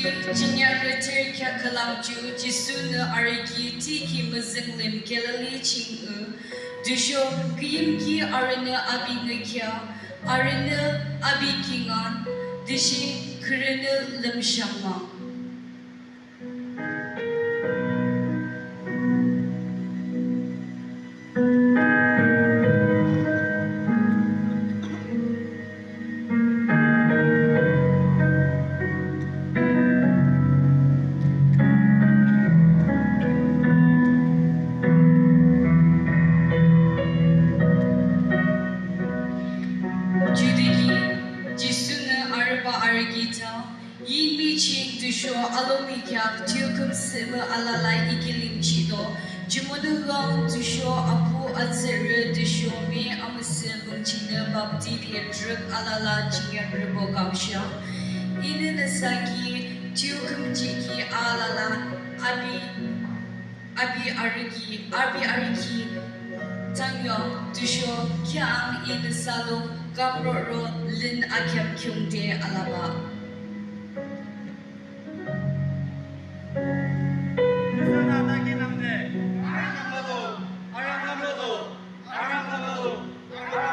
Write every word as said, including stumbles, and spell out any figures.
Jingyanrü thürükheak khülang ju Jisunü arü ki thakhi müzüng lim Galili ching, tüsho küyimki arünü api ngükhea, arünü api kingaün, tüshe khürünü lümshang ma. Judüki Jisunü arübah arü ki tha, Yinmi ching tüsho alomi kheak thiyukhüm sühmüh alala I kilim jihdo. Jumonü lang tüsho Abuh, Atsührü tüsho Me Amüsüh Pung chingnü baptize de trük alala jingyanrübo kamshang. Inü nüsa ki thiyukhüm jihkhi alala api, api arü ki, api arü ki thsangyuang tüsho kheahang I nüsa lung kamruhroro lün akheam khiungde alabah.